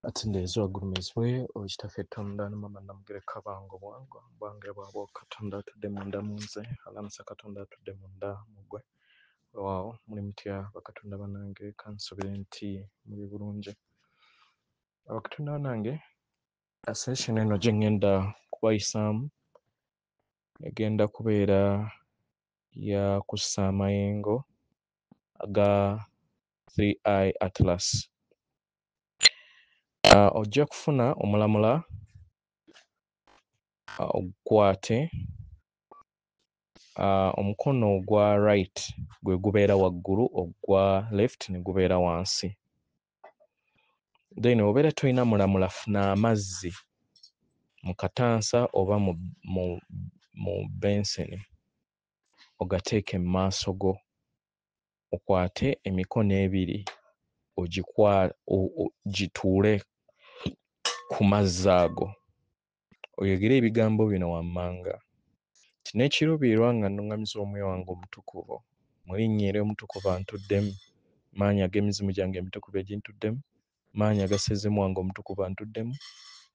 Atenderezebwa agulumizibwe oyo Kitaffe Tonda ne Maama Namugereka Bango Bwango Bwange bwabwo Katonda atudde munda mu nze alamusa Katonda atudde munda mu ggwe. Weewaawo muli mutya bakatonda bannange kansuubire nti muli bulungi. Bakatonda bannange session eno gye ŋŋenda kubayisaamu egenda kubeera ya kussa amayengo aga 3i Atlas. Ojja kufuna omulamula ogukwate omukono ogwa right gwe gubeera waggulu ogwa left ne gubeera wansi. Then bw'obeera tolina mulamula funa amazzi mu katansa oba mu benseni ogateeke mu maaso go okwate emikono ebiri gituule ku mazzi ago oyogere ebigambo bino wammanga nti n'ekiruubirirwa nga nnuŋŋamizibwa Omwoyo wange Omutukuvu mu linnya ery'Omutukuvu antuddemu, maanyi ag'emizimu gyange emitukuvu egintuddemu, maanyi aga Ssezimu wange Omutukuvu antuddemu,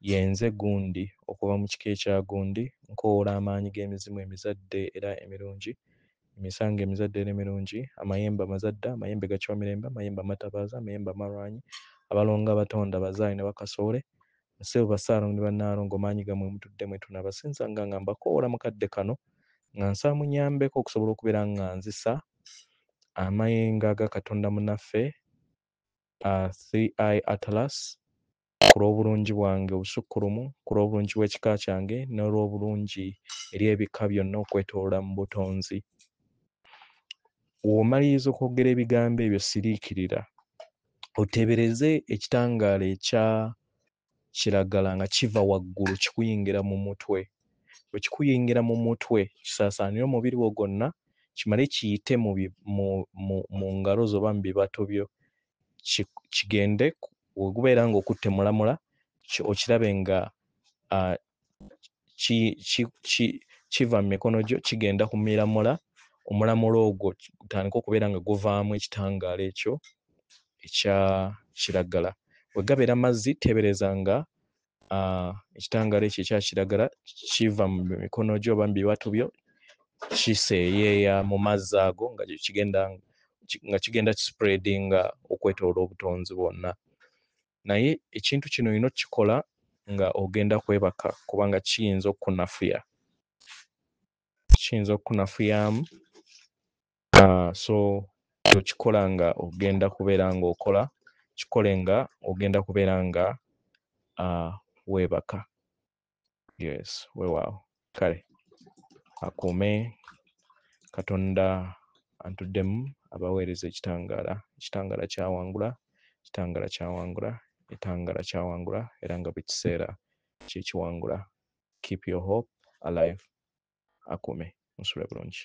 ye nze gundi okuva mu kika ekya gundi, nkoowoola amaanyi g'emizimu emizadde era emirungi, emisango emizadde era emirungi, amayembe amazadde, amayembe gakiwa mirembe, amayembe amatabaaza, amayembe amalwanyi, abalongo abatonda, abazaale ne bakasoole, bassebo bassaalongo ne bannaalongo maanyi gammwe mutudde mwe tunaabasinzanga nga mbakoowoola mu kadde kano nga nsaba munnyambeko okusobola okubeera nga nzisa amayengo aga Katonda munnaffe 3i Atlas ku lw'obulungi bwange obusukkulumu, ku lw'obulungi bw'ekika kyange n'olw'obulungi eri ebika byonna okwetooloola mu butonzi. Bw'omaliriza okwogera ebigambo ebyo siriikirira oteebereze ekitangaala ekya kiragala nga kiva waggulu kikuyingira mu mutwe. Bwe kikuyingira mu mutwe kisaasaanire omubiri gwo gwonna kimale kiyite mu ngalo zo oba mu bibatu byo kigende bwe gubeera ng'okutte mulamula okirabe nga kiva mu mikono gyo kigenda ku miramula, omulamula ogwo gutandike okubeera nga guvaamu ekitangaala ekyo ekya kiragala. Bwe gabeera mazzi teebereza nga ekitangaala ekyo ekya kiragala kiva mu mikono gyo oba mu bibatu byo kiseeyeeya mu mazzi ago nga kigenda kispreadinga okwetooloola obutonzi bwonna. Naye ekintu kino olina okkikola nga ogenda kwebaka kubanga kiyinza okkunafuya. Kiyinza okkunafuyaamu so tokikola nga ogenda kubeera ng'okola, kikole nga ogenda kubeera nga weebaka. Yes, weewaawo. Kale akuume Katonda antuddemu abaweereza ekitangaala. Ekitangaala kyawangula, ekitangaala kyawangula, ekitangaala kyawangula era nga buli kiseera kye kiwangula. Keep your hope alive. Akuume. Musule bulungi.